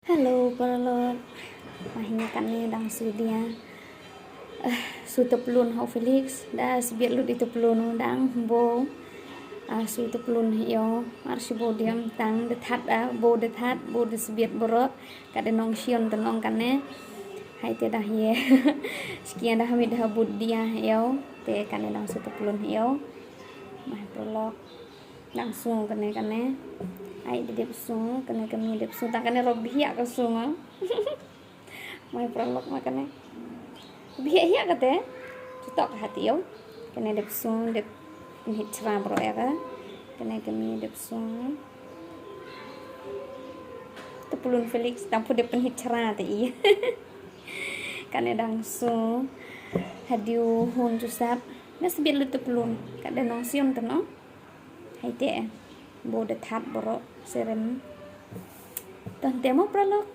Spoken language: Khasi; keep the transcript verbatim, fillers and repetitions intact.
Hello, paralok. Mahine kane dang su dia. Eh, su tepelun hau Felix. Da sbiet lut i tepelun dang bo. Ah, su tepelun io. Ar si bo diam tang de that ah, bo de that, bo de sbiet borok. Kade nong sion te nong kane. Hai te dah ye. Skia dah mit dah bud dia io. Te kane dang su tepelun io. Mah paralok. Dang su kane kane. Ai de dep su kane kami dep su tang kane rok bihia ka su ma. Mai paralok ma kane. Bihia hia kate. Chutok hati yo. Kane dep su dep nit chra bro ya ka. Kane kami dep su. Tepelun Felix tang pu dep nit chra te i. Kane dang su. Hadiu hun chusap. Na sbiet lut tepelun. Kade nong sion te no. Hai te. Bo de that borok serem. Ton te mo paralok.